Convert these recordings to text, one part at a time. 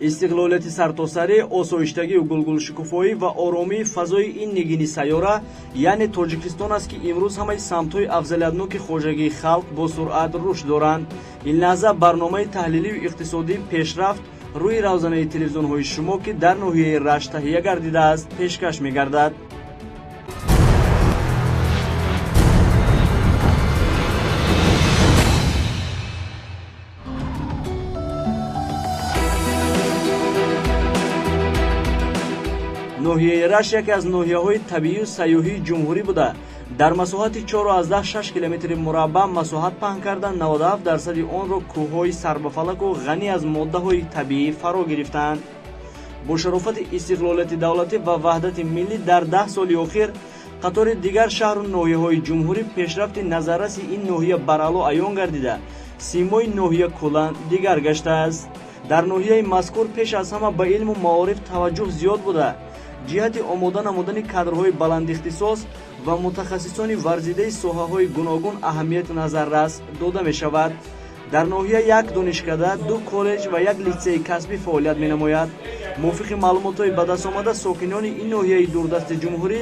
Истиқлолияти сартосарӣ, осоиштагию гулгулшукуфоӣ ва оромии фазои ин нигини сайёра, яъне Тоҷикистон аст, ки имрӯз ҳамаи самтҳои афзалиятноки хоҷагии халқ бо суръат рушд доранд. Ин лаҳза барномаи таҳлилию иқтисодии «Пешрафт» рӯи равзанаи телевизионҳои шумо, ки дар ноҳияи Рашт таҳия гардидааст, пешкаш мегардад. Ноҳияи Рашт яке аз ноҳияҳои табиию сайёҳии ҷумҳурӣ буда, дар масоҳати 4,6 километри мураббаъ масоҳат паҳн карда, 97 дарсади онро кӯҳҳои сарбафалаку ғанӣ аз моддаҳои табиӣ фаро гирифтаанд. Бо шарофати истиқлолияти давлатӣ ва ваҳдати миллӣ дар 10 соли охир қатори дигар шаҳру ноҳияҳои ҷумҳурӣ пешрафти назарраси ин ноҳия бараъло аён гардида, симои ноҳия куллан дигар гаштааст. Дар ноҳияи мазкур пеш аз ҳама ба илму маориф таваҷҷӯҳ зиёд буда, ҷиҳати омода намудани кадрҳои баландихтисос ва мутахассисони варзидаи соҳаҳои гуногун аҳамияти назаррас дода мешавад. Дар ноҳия як донишкада, ду коллеҷ ва як литсеи касбӣ фаъолият менамояд. Мувофиқи маълумотҳои ба даст омада, сокинони ин ноҳияи дурдасти ҷумҳурӣ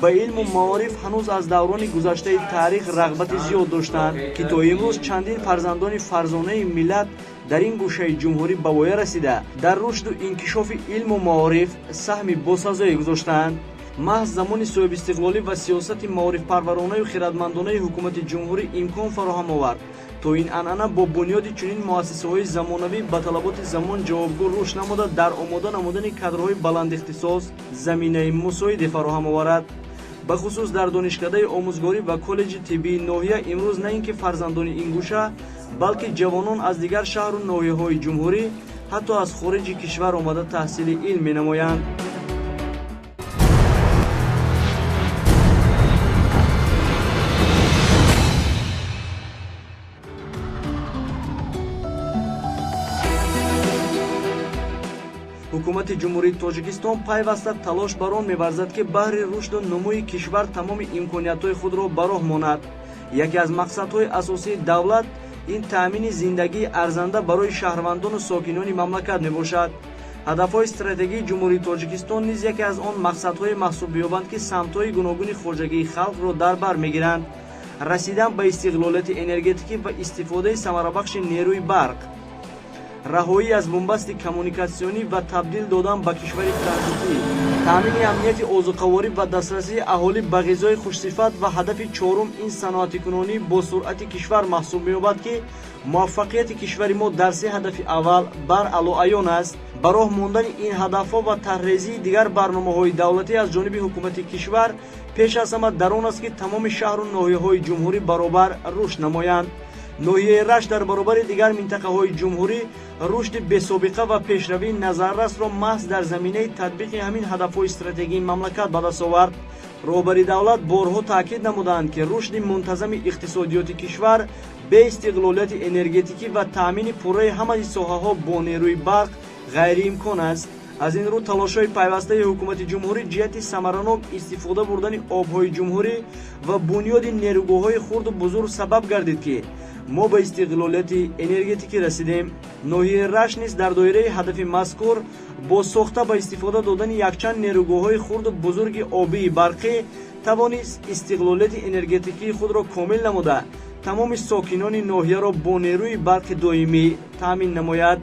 ба илму маориф ҳанӯз аз даврони гузаштаи таърих рағбати зиёд доштанд, ки то имрӯз чандин фарзандони фарзонаи миллат дар ин гӯшаи ҷумҳурӣ ба воя расида, дар рушду инкишофи илму маориф саҳми босазое гузоштаанд. Маҳз замони соҳибистиқлолӣ ва сиёсати маорифпарваронаю хирадмандонаи ҳукумати ҷумҳурӣ имкон фароҳам овард, то ин анъана бо бунёди чунин муассисаҳои замонавӣ ба талаботи замон ҷавобгӯ рушд намуда, дар омода намудани кадрҳои баландихтисос заминаи мусоиде фароҳам оварад. Бахусус дар донишкадаи омӯзгорӣ ва коллеҷи тиббии ноҳия имрӯз на ин ки фарзандони ин гӯша, балки ҷавонон аз дигар шаҳру ноҳияҳои ҷумҳурӣ, ҳатто аз хориҷи кишвар омада таҳсили илм менамоянд. Ҳукумати Ҷумҳурии Тоҷикистон пайваста талош бар он меварзад, ки баҳри рушду нумӯи кишвар тамоми имкониятҳои худро ба роҳ монад. Яке аз мақсадҳои асосии давлат ин таъмини зиндагии арзанда барои шаҳрвандону сокинони мамлакат мебошад. Ҳадафҳои стратегии Ҷумҳурии Тоҷикистон низ яке аз он мақсадҳое маҳсуб меёбанд, ки самтҳои гуногуни хоҷагии халқро дар бар мегиранд: расидан ба истиқлолияти энергетикӣ ва истифодаи самарабахши нерӯи барқ, раҳоӣ аз бунбасти коммуникатсионӣ ва табдил додан ба кишвари транзитӣ, таъмини амнияти озуқаворӣ ва дастрасии аҳолӣ ба ғизои хушсифат ва ҳадафи чорум ин саноатикунонӣ бо суръати кишвар маҳсуб меёбад, ки муваффақияти кишвари мо дар се ҳадафи аввал баръало аён аст. Ба роҳ мондани ин ҳадафҳо ва тарҳрезии дигар барномаҳои давлатӣ аз ҷониби ҳукумати кишвар пеш аз ҳама дар он аст, ки тамоми шаҳру ноҳияҳои ҷумҳурӣ баробар рушд намоянд. Ноҳияи Рашт дар баробари дигар минтақаҳои ҷумҳурӣ рушди бесобиқа ва пешравии назаррасро маҳз дар заминаи татбиқи ҳамин ҳадафҳои стратегии мамлакат ба даст овард. Роҳбари давлат борҳо таъкид намуданд, ки рушди мунтазами иқтисодиёти кишвар бе истиқлолияти энергетикӣ ва таъмини пурраи ҳамаи соҳаҳо бо нерӯи барқ ғайриимкон аст. Аз ин рӯ талошҳои пайвастаи ҳукумати ҷумҳурӣ ҷиҳати самаранок истифода бурдани обҳои ҷумҳурӣ ва бунёди нерӯгоҳҳои хурду бузург сабаб гардид, ки мо ба истиқлолияти энергетикӣ расидем. Ноҳияи Рашт низ дар доираи ҳадафи мазкур бо сохта ба истифода додани якчанд нерӯгоҳҳои хурду бузурги обии барқӣ тавонист истиқлолияти энергетикии худро комил намуда, тамоми сокинони ноҳияро бо нерӯи барқи доимӣ таъмин намояд.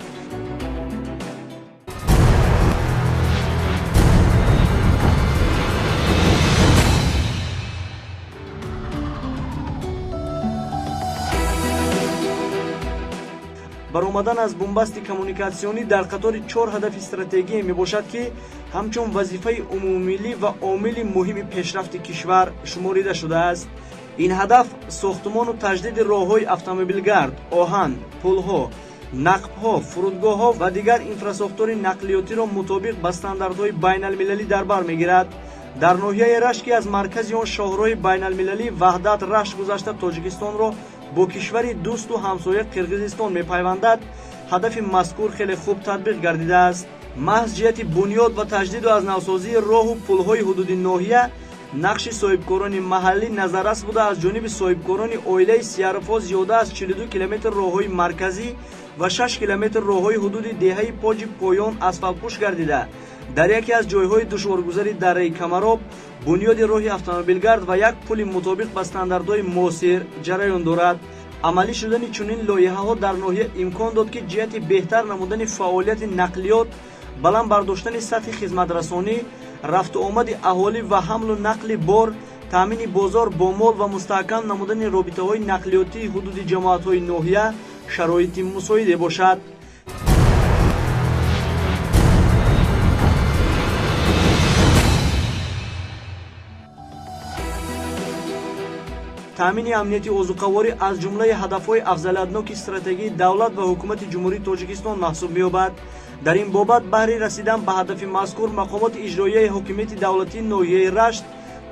Баромадан аз бунбасти коммуникатсионӣ дар қатори чор ҳадафи стратегие мебошад, ки ҳамчун вазифаи умумимиллӣ ва омили муҳими пешрафти кишвар шуморида шудааст. Ин ҳадаф сохтумону таҷдиди роҳҳои автомобилгард, оҳан, пулҳо, нақбҳо, фурудгоҳҳо ва дигар инфрасохтори нақлиётиро мутобиқ ба стандартҳои байналмилалӣ дар бар мегирад. Дар ноҳияи Рашт, ки аз маркази он шоҳроҳи байналмилалӣ Ваҳдат Рашт гузашта, Тоҷикистонро бо кишвари дӯсту ҳамсоя Қирғизистон мепайвандад, ҳадафи мазкур хеле хуб татбиқ гардидааст. Маҳз ҷиҳати бунёд ва таҷдиду аз навсозии роҳу пулҳои ҳудуди ноҳия Нақши соҳибкорони маҳаллӣ назаррас буда, аз ҷониби соҳибкорони оилаи Сияровҳо зиёда аз 42 километр роҳҳои марказӣ ва 6 километр роҳҳои ҳудуди деҳаи Поҷи Поён асфалтпӯш гардида, дар яке аз ҷойҳои душворгузари дарраи Камароб бунёди роҳи автомобилгард ва як пули мутобиқ ба стандартҳои муосир ҷараён дорад. Амалӣ шудани чунин лоиҳаҳо дар ноҳия имкон дод, ки ҷиҳати беҳтар намудани фаъолияти нақлиёт, баланд бардоштани сатҳи хизматрасонӣ, рафту омади аҳолӣ ва ҳамлу нақли бор, таъмини бозор бо мол ва мустаҳкам намудани робитаҳои нақлиётии ҳудуди ҷамоатҳои ноҳия шароити мусоиде бошад. Таъмини амнияти озуқаворӣ аз ҷумлаи ҳадафҳои афзалиятноки стратегии давлат ва ҳукумати Ҷумҳурии Тоҷикистон маҳсуб меёбад. Дар ин бобат баҳри расидан ба ҳадафи мазкур мақомоти иҷроияи ҳокимияти давлатии ноҳияи Рашт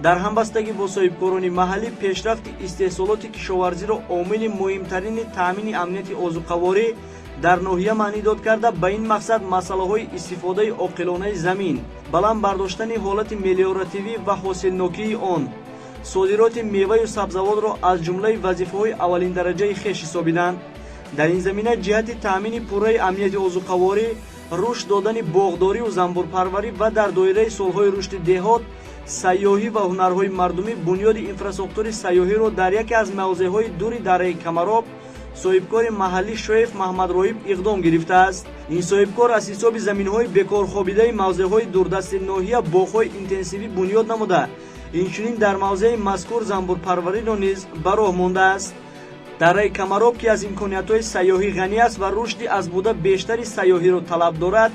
дар ҳамбастагӣ бо соҳибкорони маҳаллӣ пешрафти истеҳсолоти кишоварзиро омили муҳимтарини таъмини амнияти озуқаворӣ дар ноҳия маънидод карда, ба ин мақсад масъалаҳои истифодаи оқилонаи замин, баланд бардоштани ҳолати мелиоративӣ ва ҳосилнокии он, содироти меваю сабзавотро аз ҷумлаи вазифаҳои аввалиндараҷаи хеш ҳисобиданд. Дар ин замина ҷиҳати таъмини пурраи амнияти озуқаворӣ, рушд додани боғдорию занбурпарварӣ ва дар доираи солҳои рушди деҳот, сайёҳӣ ва ҳунарҳои мардумӣ бунёди инфрасохтори сайёҳиро дар яке аз мавзеъҳои дури дарраи Камароб соҳибкори маҳаллӣ Шоев Маҳмадроиб иқдом гирифтааст. Ин соҳибкор аз ҳисоби заминҳои бекорхобидаи мавзеъҳои дурдасти ноҳия боғҳои интенсивӣ бунёд намуда, инчунин дар мавзеи мазкур занбурпарвариро низ ба роҳ мондааст. Дарраи Камароб, ки аз имкониятҳои сайёҳӣ ғанӣ аст ва рушди аз буда бештари сайёҳиро талаб дорад,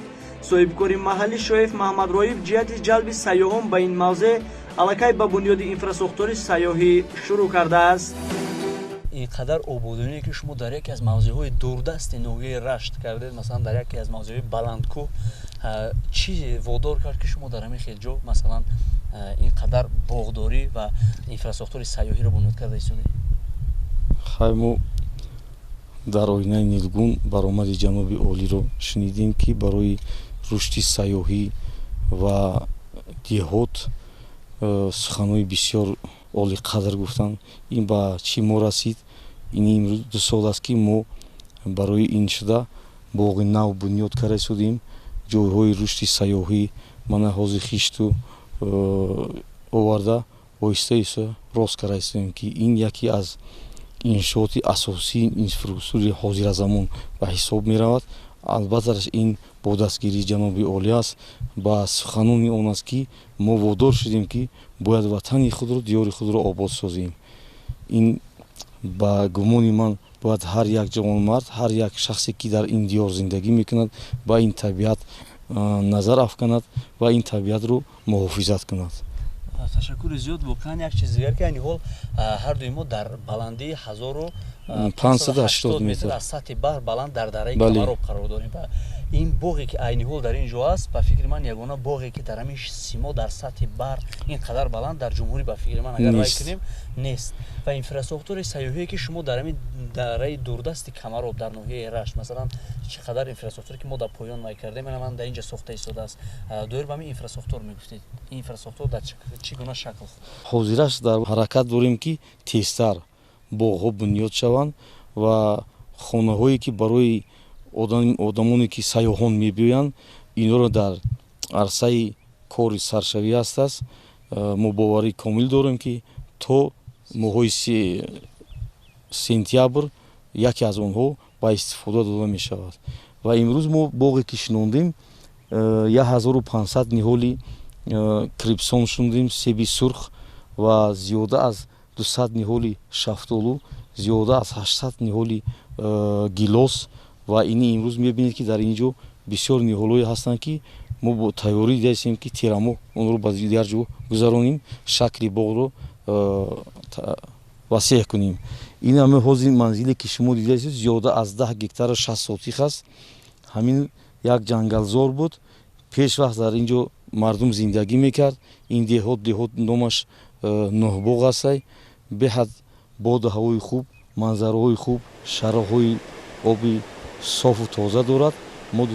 соҳибкори маҳаллӣ Шоев Маҳмадроиб ҷиҳати ҷалби сайёҳон ба ин мавзеъ аллакай ба бунёди инфрасохтори сайёҳӣ шурӯъ кардааст. Ин қадар ободоние, ки шумо дар яке аз мавзеъҳои дурдасти ноҳияи Рашт кардед, масалан дар яке аз мавзеъҳои баландкӯҳ, чӣ водор кард, ки шумо дар ҳамин хел ҷо масалан ин қадар боғдорӣ ва инфрасохтори сайёҳиро бунёд карда истодед? Хай, мо дар оинаи нилгун баромади ҷаноби олиро шунидем, ки барои рушди сайёҳӣ ва деҳот суханҳои бисёр олиқадр гуфтанд. Ин ба чӣ мо расид? Ин имрӯз 2 сол аст, ки мо барои ин шуда боғи нав бунёд карда истодем. Ҷойҳои рушди сайёҳӣ мана ҳозир хишту оварда оҳиста оҳиста рост карда истодем, ки ин яке аз иншооти асосии инфраструктури ҳозиразамон ба ҳисоб меравад. Албатта, ин бо дастгирии ҷаноби олӣ аст. Ба суханони он аст, ки мо водор шудем, ки бояд ватани худро, диёри худро обод созем. Ин ба гумони ман бояд ҳар як ҷавонмард, ҳар як шахсе, ки дар ин диёр зиндагӣ мекунад, ба ин табиат назар афканад ва ин табиатро муҳофизат кунад. Ташаккури зиёд. Воқеан, як чиз дигар, ки айни ҳол ҳар дуи мо дар баландии 1580 метр аз сатҳи баҳр баланд дар дараи Камароб қарор дорем ва ин боғе, ки айни ҳол дар ин ҷо аст, ба фикри ман, ягона боғе, ки дар ҳамин симо дар сатҳи баҳр ин қадар баланд дар ҷумҳурӣ, ба фикри ман, агар вай кунем, нест. Ва инфрасохтори сайёҳие, ки шумо дар ҳамин дараи дурдасти Камароб дар ноҳияи Рашт, масалан, чӣ қадар инфрасохторе, ки мо дар поён вай кардем, ана ман дар ин ҷо сохта истодааст, доир ба ҳамин инфрасохтор мегуфтед, ин инфрасохтор дар чӣ гуна шакл? Ҳозираш дар ҳаракат дорем, ки тезтар боғҳо бунёд шаванд ва хонаҳое, ки барои одамоне, ки сайёҳон мебиёянд, инҳоро дар арсаи кори саршавӣ ҳастааст. Мо боварии комил дорем, ки то моҳҳои сентябр яке аз онҳо ба истифода дода мешавад. Ва имрӯз мо боғе, ки шинондем, 1500 ниҳоли крипсон шинондем, себи сурх, ва зиёда аз 200 ниҳоли шафтолу, зиёда аз 800 ниҳоли гилос. Ва ини имрӯз мебинед, ки дар ин ҷо бисёр ниҳолҳое ҳастанд, ки мо бо тайёрӣ дидаистем, ки тирамоҳ онро ба дигар ҷо гузаронем, шакли боғро васеъ кунем. Ин ҳама ҳозир манзиле, ки шумо дидаистед, зиёда аз 10 гектару 6 сотих аст. Ҳамин як ҷангалзор буд. Пеш вақт дар ин ҷо мардум зиндагӣ мекард. Ин деҳот номаш Нӯҳбоғ астай. Беҳад боду ҳавои хуб, манзараҳои хуб, шароҳҳои оби софу тоза дорад. Мо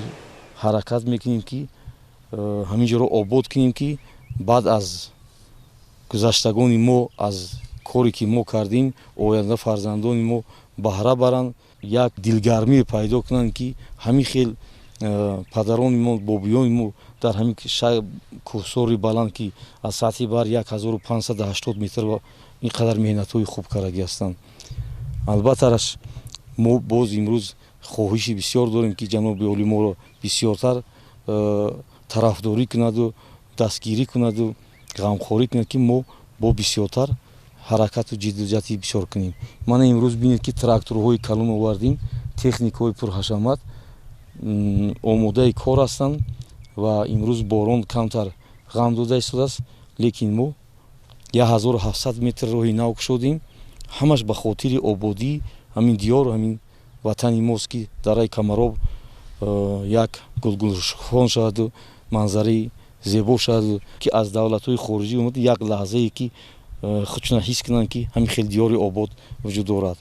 ҳаракат мекунем, ки ҳамин ҷоро обод кунем, ки баъд аз Гузаштагони мо аз коре ки мо кардем, оянда фарзандони мо баҳра баранд, як дилгармӣ пайдо кунанд, ки ҳамин хел падарони мо, бобиёни мо дар ҳамин кӯҳсори баланд, ки аз сатҳи баҳр 1580 метр, ин қадар меҳнатҳои хуб кардагӣ ҳастанд. Албатта, мо боз имрӯз хоҳиши бисёр дорем, ки ҷаноби олӣ моро бисёртар тарафдорӣ кунаду дастгирӣ кунаду ғамхорӣ кунад, ки мо бо бисёртар ҳаракату ҷиддуҷаҳди бисёр кунем. Мана имрӯз бинед, ки тракторҳои калон овардем, техникаҳои пурҳашамат омодаи кор ҳастанд ва имрӯз борон камтар ғам дода истодааст, лекин мо 1700 метр роҳи нав кушодем. Ҳамаш ба хотири ободии ҳамин диёру ҳамин ватани мост, ки дараи Камароб як гулгулшукуфон шаваду манзараи зебо шаваду, ки аз давлатҳои хориҷӣ омада як лаҳзае ки худшона ҳис кунанд, ки ҳамин хел диёри обод вуҷуд дорад.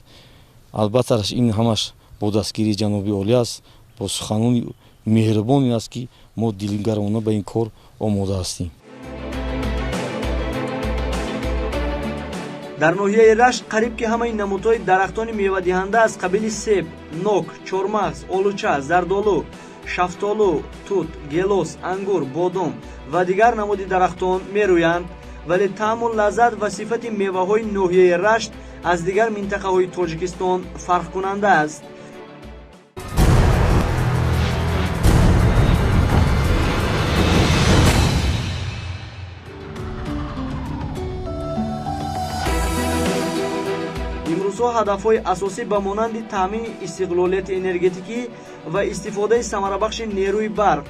Албатта, ин ҳамаш бо дастгирии ҷаноби олӣ аст, бо суханони меҳрубоне аст, ки мо дилгарона ба ин кор омода ҳастем. Дар ноҳияи Рашт қариб ки ҳамаи намудҳои дарахтони мевадиҳанда аз қабили себ, нок, чормағз, олуча, зардолу, шафтолу, тут, гелос, ангур, бодом ва дигар намуди дарахтон мерӯянд, вале таъму лаззат ва сифати меваҳои ноҳияи Рашт аз дигар минтақаҳои Тоҷикистон фарқкунанда аст. Имрӯзҳо ҳадафҳои асосӣ ба монанди таъмини истиқлолияти энергетикӣ ва истифодаи самарабахши нерӯи барқ,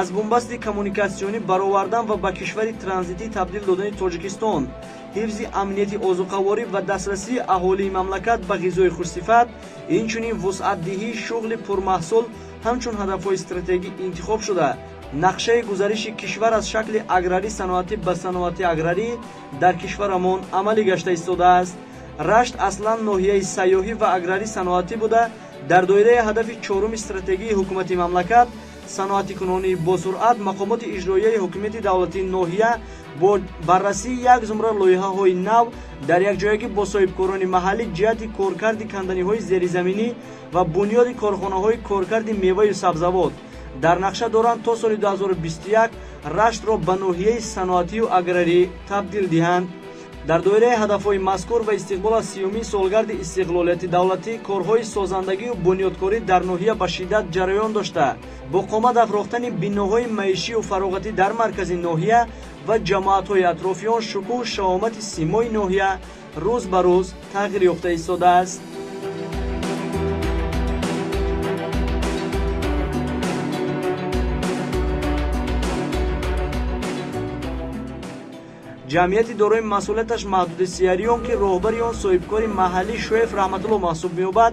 аз бунбасти коммуникатсионӣ баровардан ва ба кишвари транзитӣ табдил додани Тоҷикистон, ҳифзи амнияти озуқаворӣ ва дастрасии аҳолии мамлакат ба ғизои хушсифат, инчунин вусъатдиҳии шуғли пурмаҳсул ҳамчун ҳадафҳои стратегӣ интихоб шуда, нақшаи гузариши кишвар аз шакли аграрӣ саноатӣ ба саноати аграрӣ дар кишварамон амалӣ гашта истодааст. Рашт аслан ноҳияи сайёҳӣ ва аграрӣ саноатӣ буда, дар доираи ҳадафи чоруми стратегии ҳукумати мамлакат саноатикунонии босуръат, мақомоти иҷроияи ҳукумати давлатии ноҳия бо баррасии як зумра лоиҳаҳои нав дар якҷоягӣ бо соҳибкорони маҳаллӣ ҷиҳати коркарди канданиҳои зеризаминӣ ва бунёди корхонаҳои коркарди меваю сабзавот дар нақша доранд то соли 2021 Раштро ба ноҳияи саноатию аграрӣ табдил диҳанд. Дар доираи ҳадафҳои мазкур ва истиқбол аз 30-умин солгарди истиқлолияти давлатӣ корҳои созандагию бунёдкорӣ дар ноҳия ба шиддат ҷараён дошта, бо қомат афрохтани биноҳои маишию фароғатӣ дар маркази ноҳия ва ҷамоатҳои атрофиён шукӯҳу шаҳомати симои ноҳия рӯз ба рӯз тағйир ёфта истодааст. Ҷамъияти дорои масъулияташ маҳдуди Сияриён, ки роҳбари он соҳибкори маҳаллӣ Шоев Раҳматулло маҳсуб меёбад,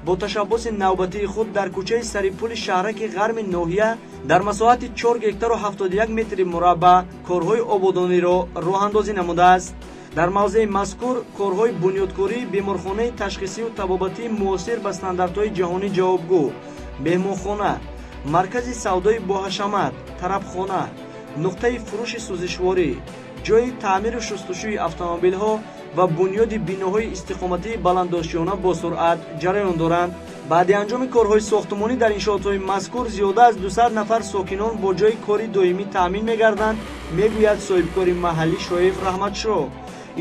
бо ташаббуси навбатии худ дар кӯчаи Сарипули шаҳраки ғарми ноҳия дар масоҳати 4 гектару 71 метри мураббаъ корҳои ободониро роҳандозӣ намудааст. Дар мавзеи мазкур корҳои бунёдкории беморхонаи ташхисию табобатии муосир ба стандартҳои ҷаҳонӣ ҷавобгӯ, меҳмонхона, маркази савдои боҳашамат, тарабхона, нуқтаи фурӯши сӯзишворӣ, ҷойи таъмиру шустушӯи автомобилҳо ва бунёди биноҳои истиқоматии баландошёна бо суръат ҷараён доранд. Баъди анҷоми корҳои сохтмонӣ дар иншоотҳои мазкур зиёда аз 200 нафар сокинон бо ҷойи кори доимӣ таъмин мегарданд, мегӯяд соҳибкори маҳаллӣ Шоев Раҳматшоҳ.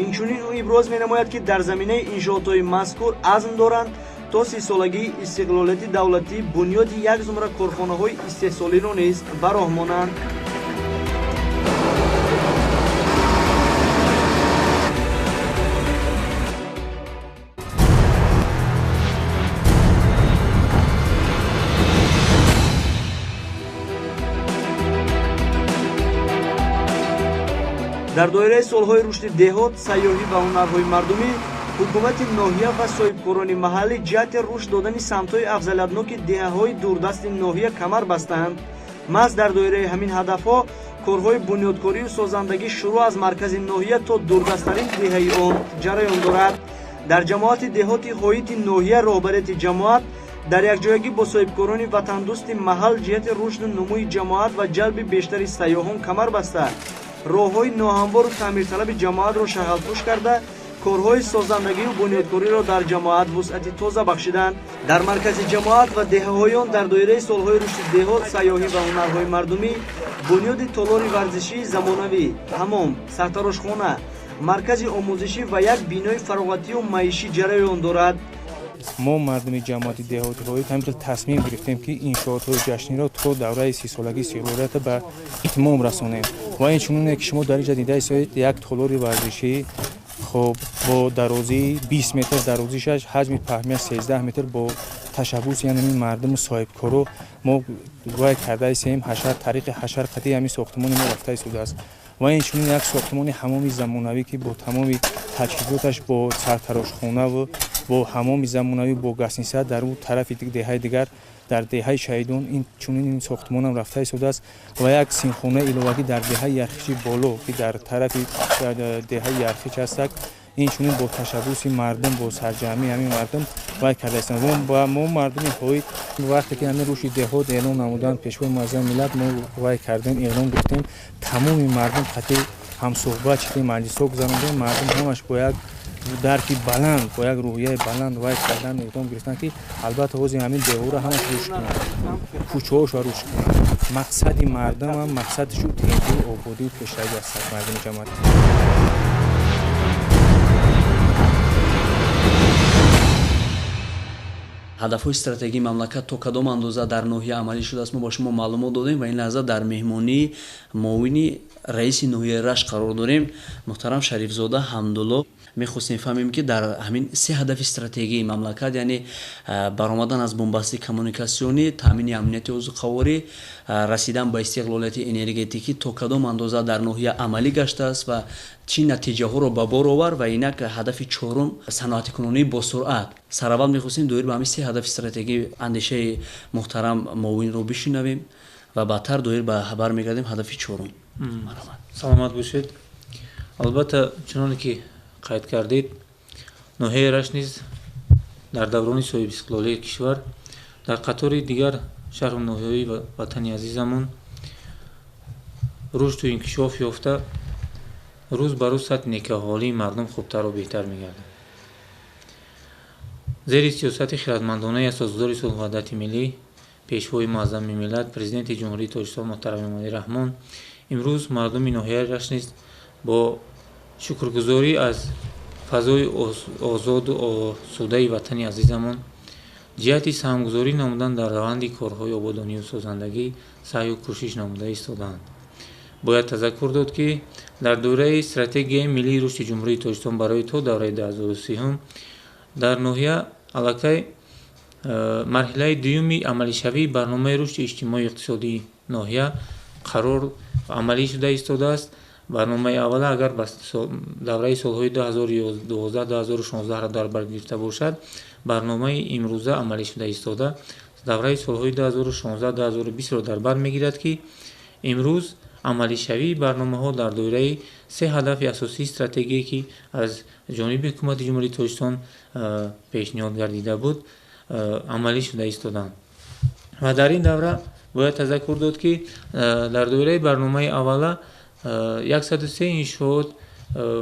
Инчунин ӯ иброз менамояд, ки дар заминаи иншоотҳои мазкур азм доранд то 30-солагии истиқлолияти давлатӣ бунёди як зумра корхонаҳои истеҳсолиро низ ба роҳ монанд. Дар доираи солҳои рушди деҳот, сайёҳӣ ва ҳунарҳои мардумӣ, ҳукумати ноҳия ва соҳибкорони маҳаллӣ ҷиҳати рушд додани самтҳои афзалиятноки деҳаҳои дурдасти ноҳия камар бастанд. Маҳз дар доираи ҳамин ҳадафҳо корҳои бунёдкорию созандагӣ шурӯъ аз маркази ноҳия то дурдасттарин деҳаи он ҷараён дорад. Дар ҷамоати деҳоти ҳоити ноҳия роҳбарияти ҷамоат дар якҷоягӣ бо соҳибкорони ватандӯсти маҳал ҷиҳати рушду нумӯи ҷамоат ва ҷалби бештари сайёҳон камар баста, Роҳҳои ноҳамвору таъмирталаби ҷамоатро шағалпӯш карда, корҳои созандагию бунёдкориро дар ҷамоат вусъати тоза бахшиданд. Дар маркази ҷамоат ва деҳаҳои он дар доираи солҳои рушди деҳот, сайёҳӣ ва ҳунарҳои мардумӣ бунёди толори варзишии замонавӣ, ҳамом, сартарошхона, маркази омӯзишӣ ва як бинои фароғатию маишӣ ҷараён дорад. Мо мардуми ҷамоати деҳоти Ҳоит ҳамин хел тасмим гирифтем, ки иншоотҳои ҷашниро то давраи 30-солагии истиқлолията ба итмом расонем. Ва ин чуноне ки шумо дар инҷа дида истоед, як толори варзишӣ, хоб, бо дарозии 20 метр дарозишаш, ҳаҷми паҳмияш 13 метр, бо ташаббуси яъне мардуму соҳибкоро мо вай карда истем, ҳашар тариқи ҳашар қатъи ҳамин сохтмони мо рафта истодааст. Ва инчунин як сохтмони ҳамоми замонавӣ, ки бо тамоми таҷҳизоташ, бо сартарошхонаву бо ҳамоми замонавӣ, бо гасниса дар ӯ тарафи деҳаи дигар, дар деҳаи Шаҳидон ин чунин ин сохтмонам рафта истодааст. Ва як синхонаи иловагӣ дар деҳаи Ярхичи боло, ки дар тарафи деҳаи Ярхич ҳастак, инчунин бо ташаббуси мардум, бо сарҷамъии ҳамин мардум вай карда истанд. Ва мо мардуми Ҳоит вақте ки ҳамин рушди деҳот эълон намуданд Пешвои муаззами миллат, мо вай кардем, эълон гирифтем, тамоми мардум қатъи ҳамсӯҳбат шудем, маҷлисҳо гузарондем, мардум ҳамаш бо як дарки баланд, бо як рӯҳияи баланд вай кардан, эътом гирифтанд, ки албатта ҳозир ҳамин деҳора ҳамаш рушд кунанд, кӯчаҳошро рушд кунанд. Мақсади мардумам мақсадшу тенҷию ободию пешравӣ аст мардуми ҷамоат. Ҳадафҳои стратегии мамлакат то кадом андоза дар ноҳия амалӣ шудааст, мо ба шумо маълумот додем ва ин лаҳза дар меҳмонии муовини раиси ноҳияи Рашт қарор дорем, муҳтарам Шарифзода Ҳамдулло. Мехостем фаҳмем, ки дар ҳамин се ҳадафи стратегии мамлакат, яъне баромадан аз бунбасти коммуникатсионӣ, таъмини амнияти озуқаворӣ, расидан ба истиқлолияти энергетикӣ то кадом андоза дар ноҳия амалӣ гаштааст ва чӣ натиҷаҳоро ба бор овард, ва инак ҳадафи чорум, саноатикунонии босуръат. Сараввал мехостем доир ба ҳамин се ҳадафи стратегӣ андешаи муҳтарам муовинро бишунавем ва баъдтар доир ба бармегардем ҳадафи чорум. Саломат бошед. Албатта, чуноне ки қайд кардед, ноҳияи Рашт низ дар даврони соҳибистиқлолии кишвар дар қатори дигар шаҳру ноҳияҳои ватани азизамон рушду инкишоф ёфта, рӯз ба рӯз сатҳи некаҳолии мардум хубтару беҳтар мегардад. Зери сиёсати хиратмандонаи асосгузори сулҳу ваҳдати миллӣ, Пешвои муаззами миллат, Президенти Ҷумҳурии Тоҷикистон муҳтарам Эмомалӣ Раҳмон, имрӯз мардуми ноҳияи Рашт низ бо шукргузорӣ аз фазои озоду осудаи ватани азизамон ҷиҳати саҳмгузорӣ намудан дар раванди корҳои ободонию созандагӣ саъю кӯшиш намуда истодаанд. Бояд тазаккур дод, ки дар доираи стратегияи миллии рушди Ҷумҳурии Тоҷикистон барои то давраи 2030 дар ноҳия аллакай марҳилаи дуюми амалишавии барномаи рушди иҷтимоию иқтисодии ноҳия қарор амалӣ шуда истодааст. Барномаи аввала агар ба давраи солҳои 2012-2016 дар бар гирифта бошад, барномаи имрӯза амалӣ шуда истода давраи солҳои 2016-2020 дар бар мегирад, ки имрӯз амалишавии барномаҳо дар доираи се ҳадафи асосии стратегие, ки аз ҷониби ҳукумати Ҷумҳурии Тоҷикистон пешниҳод гардида буд, амалӣ шуда истоданд. Ва дар ин давра бояд тазаккур дод, ки дар доираи барномаи аввала 103 иншоот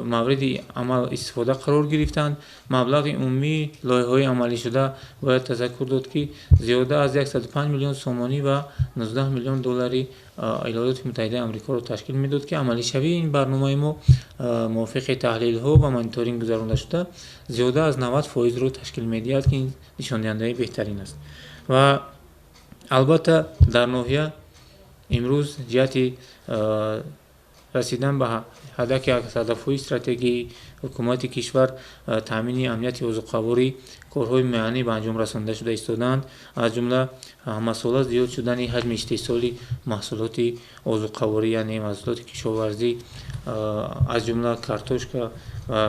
мавриди амал истифода қарор гирифтанд. Маблағи умумии лоиҳаҳои амалишуда бояд тазаккур дод, ки зиёда аз 105 миллион сомонӣ ва 19 миллион доллари Иёлоти Муттаҳидаи Амрикоро ташкил медод, ки амалишавии ин барномаи мо мувофиқи таҳлилҳо ва мониторинг гузаронда шуда зиёда аз 90%-ро ташкил медиҳад, ки ин нишондиҳандаи беҳтарин аст. Ва албатта дар ноҳия имрӯз ҷиҳати расидан ба ҳадафи аз ҳадафҳои стратегии ҳукумати кишвар, таъмини амнияти озуқаворӣ, корҳои муайяне ба анҷом расонда шуда истодаанд, аз ҷумла ҳамасола зиёд шудани ҳаҷми истеҳсоли маҳсулоти озуқаворӣ, яъне маҳсулоти кишоварзӣ, аз ҷумла картошка ва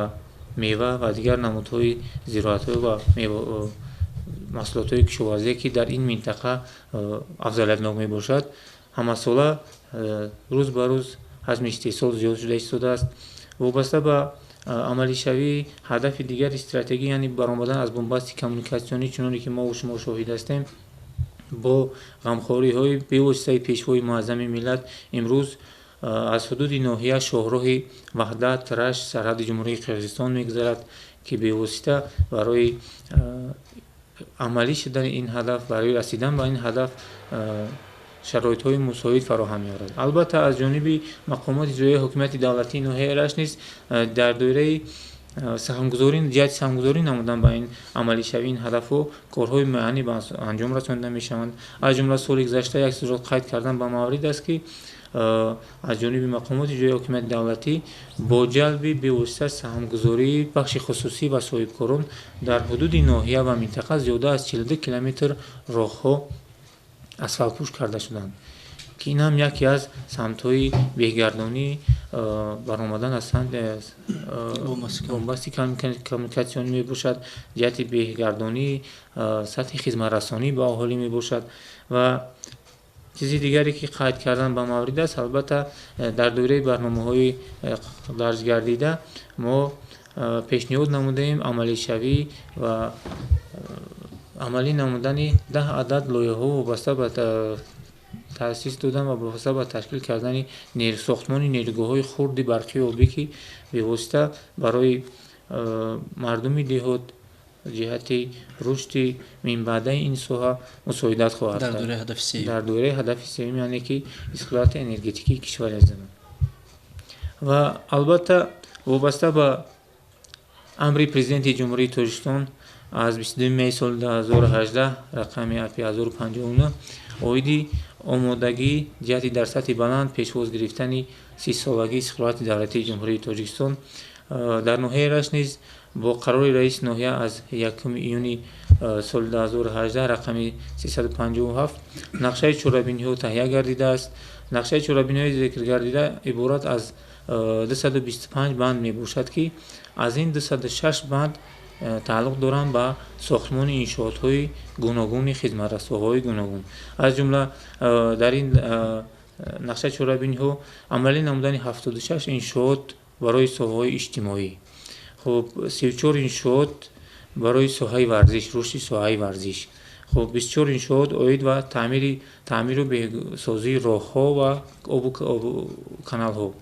мева ва дигар намудҳои зироатҳо ва маҳсулотҳои кишоварзие, ки дар ин минтақа афзалиятнок мебошад. Ҳамасола рӯз ба рӯз ҳаҷми истеҳсол зиёд шуда истодааст. Вобаста ба амалишавии ҳадафи дигари стратегӣ, яъне баромадан аз бунбасти коммуникатсионӣ, чуноне ки мо шумо шоҳид ҳастем, бо ғамхориҳои бевоситаи Пешвои муаззами миллат имрӯз Аз ҳудуди ноҳия шоҳроҳи Ваҳдат, Рашт, сарҳади Ҷумҳурии Қирғизистон мегузарад, ки бевосита барои амалӣ шудани ин ҳадаф, барои расидан ба ин ҳадаф шароитҳои мусоид фароҳам меорад. Албатта, аз ҷониби мақомоти иҷроияи ҳокимияти давлатии ноҳияи Рашт низ дар доираи саҳмгузорӣ, ҷиҳати саҳмгузорӣ намудан ба ин амалишавии ин ҳадафҳо корҳои муайяне ба анҷом расонида мешаванд. Аз ҷумла соли гузашта як чизро қайд кардан ба маврид аст, ки аз ҷониби мақомоти иҷроияи ҳокимияти давлатӣ бо ҷалби бевосита саҳмгузории бахши хусусӣ ва соҳибкорон дар ҳудуди ноҳия ва минтақа зиёда аз 42 километр роҳҳо асфалтпӯш карда шуданд, ки ин ҳам яке аз самтҳои беҳгардонӣ баромадан аз бомбасти коммуникатсионӣ мебошад, ҷиҳати беҳгардонии сатҳи хизматрасонӣ ба аҳолӣ мебошад. Ва чизи дигаре, ки қайд кардан ба маврид аст, албатта, дар доираи барномаҳои дарҷгардида мо пешниҳод намудаем амалишавӣ ва амалӣ намудани 10 адад лоиҳаҳо вобаста ба таъсис додан ва вобаста ба ташкил кардани сохтмони нерӯгоҳҳои хурди барқии обӣ, ки бевосита барои мардуми деҳот ҷиҳати рушди минбаъдаи ин соҳа мусоидат хоҳад кард. Дар доираи ҳадафи сеюм, яъне ки истиқлолияти энергетикии кишвари азизамон. Ва албатта, вобаста ба амри Президенти Ҷумҳурии Тоҷикистон аз 22 май соли 2018 рақами АП 1059 оиди омодагӣ ҷиҳати дар сатҳи баланд пешвоз гирифтани 30-солагии истиқлолияти давлатии Ҷумҳурии Тоҷикистон, дар ноҳияи Рашт низ бо қарори раиси ноҳия аз 1 июни соли 2018 рақами 357 нақшаи чорабиниҳо таҳия гардидааст. Нақшаи чорабиниҳои зикргардида иборат аз 225 банд мебошад, ки аз ин 206 банд тааллуқ доранд ба сохтмони иншоотҳои гуногуни хизматрасоҳои гуногун. Аз ҷумла дар ин нақшаи чорабиниҳо амалӣ намудани 76 иншоот барои соҳаҳои иҷтимоӣ, хуб, 34 иншоот барои соҳаи варзиш, рушди соҳаи варзиш, хуб, 24 иншоот оид ба таъмиру беҳсозии роҳҳо ва обу каналҳо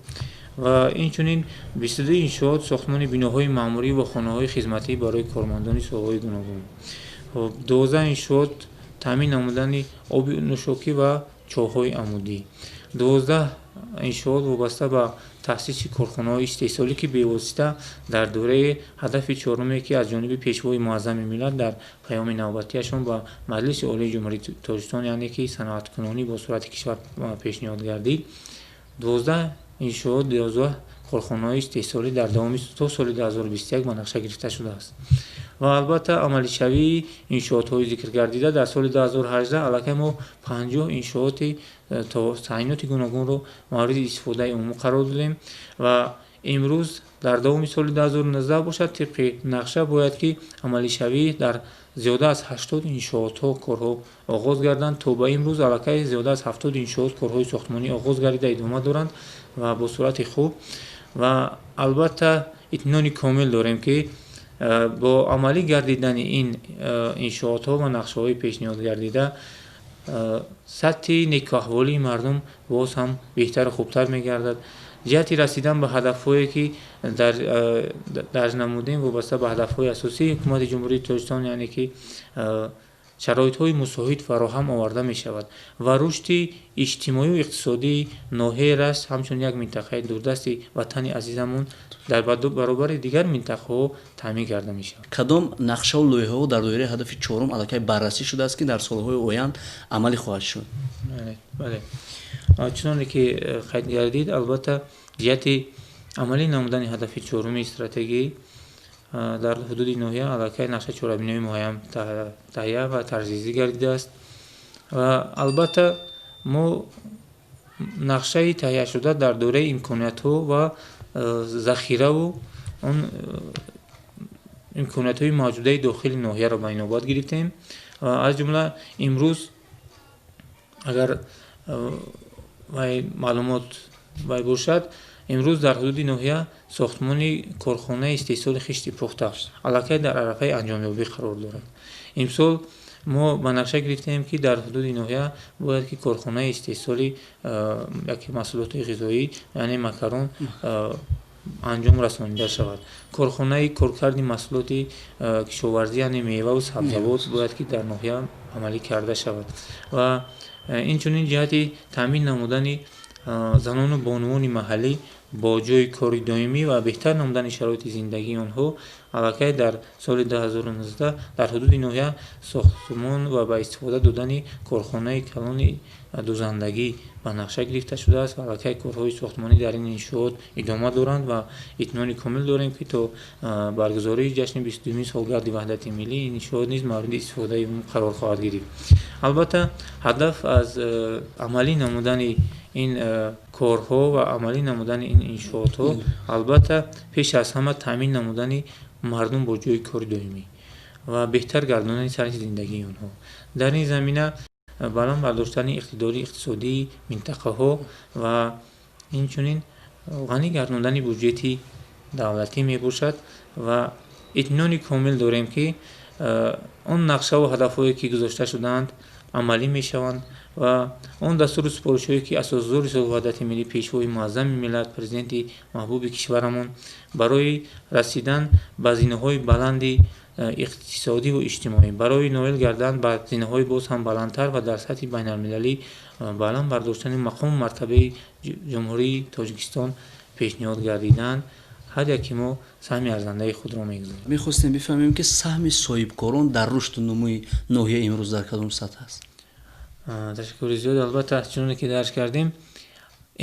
ва инчунин 22 иншоот сохтмони биноҳои маъмурӣ ва хонаҳои хизматӣ барои кормандони соҳаҳои гуногун, 12 иншоот таъмин намудани оби нӯшокӣ ва чоҳҳои амудӣ, 12 иншоот вобаста ба таъсиси корхонаҳои истеҳсолӣ, ки бевосита дар доираи ҳадафи чоруме, ки аз ҷониби Пешвои муаззами миллат дар паёми навбатиашон ба Маҷлиси Олии Ҷумҳурии Тоҷикистон, яъне ки саноаткунонӣ бо суръати кишвар, пешниҳод гардид, 12 иншоот, 12 корхонаҳои истеҳсолӣ дар давоми то соли 2021 ба нақша гирифта шудааст. Ва албатта, амалишавии иншоотҳои зикргардида дар соли 2018 аллакай мо 50 иншооти то таъиноти гуногунро мавриди истифодаи умум қарор додем ва имрӯз дар давоми соли 2019 бошад, тибқи нақша бояд ки амалишавӣ дар зиёда аз 80 иншоотҳо корҳо оғоз гарданд. То ба имрӯз аллакай зиёда аз 70 иншоот корҳои сохтмонӣ оғоз гардида идома доранд ва бо суръати хуб. Ва албатта, итминони комил дорем, ки бо амалӣ гардидани ин иншоотҳо ва нақшаҳои пешниҳод гардида сатҳи некуаҳволии мардум боз ҳам беҳтару хубтар мегардад. Ҷиҳати расидан ба ҳадафҳое, ки дарҷ намудем, вобаста ба ҳадафҳои асосии Ҳукумати Ҷумҳурии Тоҷикистон, яъне ки шароитҳои мусоид фароҳам оварда мешавад ва рушди иҷтимоию иқтисодии ноҳияи Рашт ҳамчун як минтақаи дурдасти ватани азизамон дар баробари дигар минтақаҳо таъмин карда мешавад. Кадом нақшаву лоиҳаҳо дар доираи ҳадафи чорум аллакай баррасӣ шудааст, ки дар солҳои оянд амалӣ хоҳад шуд? Бале, чуноне ки қайд гардид, албатта, ҷиҳати амалӣ намудани ҳадафи чоруми стратегӣ дар ҳудуди ноҳия аллакай нақшаи чорабиниҳои муайян таҳия ва тарзизӣ гардидааст. Ва албатта, мо нақшаи таҳияшуда дар доираи имкониятҳо ва захираву он имкониятҳои мавҷудаи дохили ноҳияро ба инобат гирифтем. Аз ҷумла имрӯз, агар вай маълумот вай бошад, имрӯз дар ҳудуди ноҳия сохтмони корхонаи истеҳсоли хишти пухта аллакай дар арафаи анҷомёбӣ қарор дорад. Имсол Мо ба нақша гирифтаем, ки дар ҳудуди ноҳия бояд ки корхонаи истеҳсоли яке маҳсулоти ғизоӣ, яъне макарон, анҷом расонида шавад. Корхонаи коркарди маҳсулоти кишоварзӣ, яъне меваву сабзавот, бояд ки дар ноҳия амалӣ карда шавад ва инчунин ҷиҳати таъмин намудани занону бонувони маҳаллӣ бо ҷойи кори доимӣ ва беҳтар намудани шароити зиндагии онҳо, аллакай дар соли 2019 дар ҳудуди ноҳия сохтмон ва ба истифода додани корхонаи калони дузандагӣ ба нақша гирифта шудааст ва аллакай корҳои сохтмонӣ дар ин иншоот идома доранд ва итминони комил дорем, ки то баргузории ҷашни 22-юми солгарди ваҳдати миллӣ ин иншоот низ мавриди истифодаи умум қарор хоҳад гирифт. Албатта, ҳадаф аз амалӣ намудани ин корҳо ва амалӣ намудани ин иншоотҳо, албатта, пеш аз ҳама таъмин намудани мардум бо ҷойи кори доимӣ ва беҳтар гардонани сатҳи зиндагии онҳо, дар ин замина баланд бардоштани иқтидори иқтисодии минтақаҳо ва инчунин ғанӣ гардондани буҷети давлатӣ мебошад. Ва итминони комил дорем, ки он нақшаву ҳадафҳое, ки гузошта шудаанд, амалӣ мешаванд ва он дастуру супоришҳое, ки Асосгузори сулҳу ваҳдати миллӣ, Пешвои муаззами миллат, Президенти маҳбуби кишварамон барои расидан ба зинаҳои баланди иқтисодиву иҷтимоӣ, барои ноил гардан ба зинаҳои боз ҳам баландтар ва дар сатҳи байналмилалӣ баланд бардоштани мақому мартабаи Ҷумҳурии Тоҷикистон пешниҳод гардиданд, ҳар яке мо саҳми арзандаи худро мегузорем. Мехостем бифаҳмем, ки саҳми соҳибкорон дар рушду нумӯи ноҳия имрӯз дар кадом сатҳ аст? Ташаккури зиёд. Албатта, чуноне ки дарҷ кардем,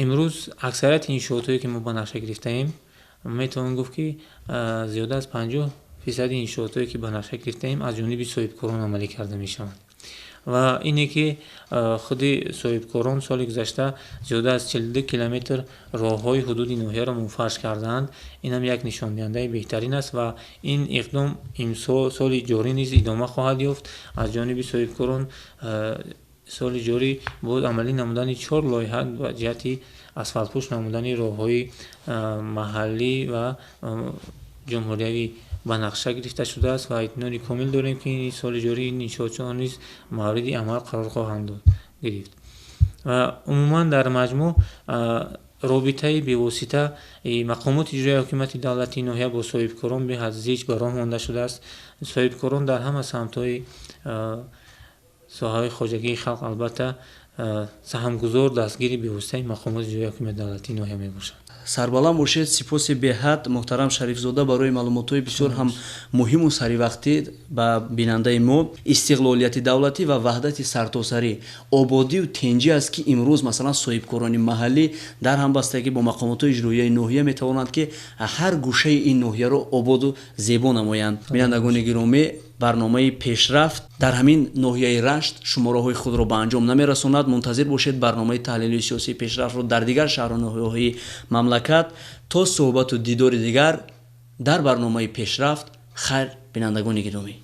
имрӯз аксарияти иншоотҳое, ки мо ба нақша гирифтаем, метавон гуфт, ки зиёда аз 50 фисади иншоотҳое, ки ба нақша гирифтаем, аз ҷониби соҳибкорон амалӣ карда мешаванд. Ва ине ки худи соҳибкорон соли гузашта зиёда аз 42 километр роҳҳои ҳудуди ноҳияро мунфарш кардаанд, инам як нишондиҳандаи беҳтарин аст ва ин иқдом имсол, соли ҷорӣ низ идома хоҳад ёфт. Аз ҷониби соҳибкорон соли ҷорӣ боз амалӣ намудани чор лоиҳа ба ҷиҳати асфалтпӯш намудани роҳҳои маҳаллӣ ва ҷумҳуриявӣ ба нақша гирифта шудааст ва итминони комил дорем, ки соли ҷорӣ ин иншоотҳо низ мавриди амал қарор хоҳанд гирифт. Ва умуман, дар маҷмӯъ, робитаи бевосита мақомоти иҷроияи ҳокимияти давлатии ноҳия бо соҳибкорон беҳад зич ба роҳ монда шудааст. Соҳибкорон дар ҳама самтҳои соҳаҳои хоҷагии халқ, албатта, саҳмгузор, дастгири бевоситаи мақомоти иҷроияи ҳокимияти давлатии ноҳия мебошанд. Сарбаланд бошед. Сипоси беҳад, муҳтарам Шарифзода, барои маълумотҳои бисёр ҳам муҳиму саривақтӣ ба бинандаи мо. Истиқлолияти давлатӣ ва ваҳдати сартосарӣ, ободию тинҷӣ аст, ки имрӯз, масалан, соҳибкорони маҳаллӣ дар ҳамбастагӣ бо мақомотҳои иҷроияи ноҳия метавонанд, ки ҳар гӯшаи ин ноҳияро ободу зебо намоянд. Бинандагони гиромӣ, барномаи «Пешрафт» дар ҳамин ноҳияи Рашт шумораҳои худро ба анҷом намерасонад. Мунтазир бошед барномаи таҳлилии сиёсии «Пешрафтро» дар дигар шаҳру ноҳияҳои мамлакат. То суҳбату дидори дигар дар барномаи «Пешрафт», хайр, бинандагони гиромӣ.